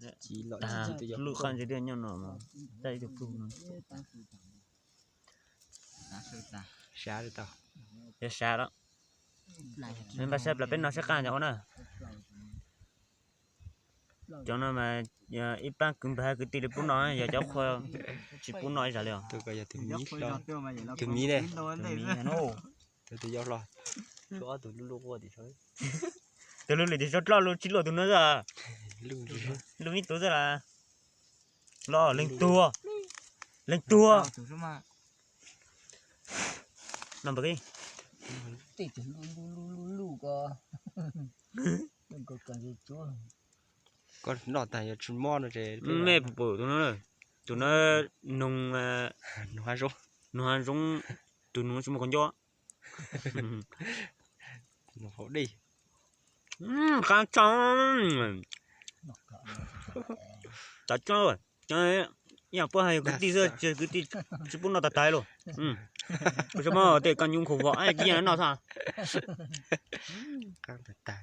Lwj qab ntse tiag nyob no mas, tag ib tug plug no. Sab li tau. Yog sab lawm. Npaj sab plaws peb no sab qab cov ua na. Cov no mas ib pab kwv npawg kwv tij li pub no, yog cov qhua tsis pub no ib zag li os. Tus miv ne, tus yau hlo, tus ob tug lub lub quaj tim saud. Tus lub lwm tim saud dloj lub tsis luaj tus no xwb. Lub ib tug xwb las. Los leej tuag, leej tuag. No npawg Kib. Koj noj tag yuav tsis mob no ces. Mej pum tus no, tus no noog, noog hav zoov, tus noog tsis muaj kua ncab. Qab tshaj, tas tso, ib yam puab hais kwv tij xwb, kwv tij tsis pub noj tas tag lawm. Kuv tsis muaj tej kab nyuj khuv vog ib yam noj tag. Qab tas tag.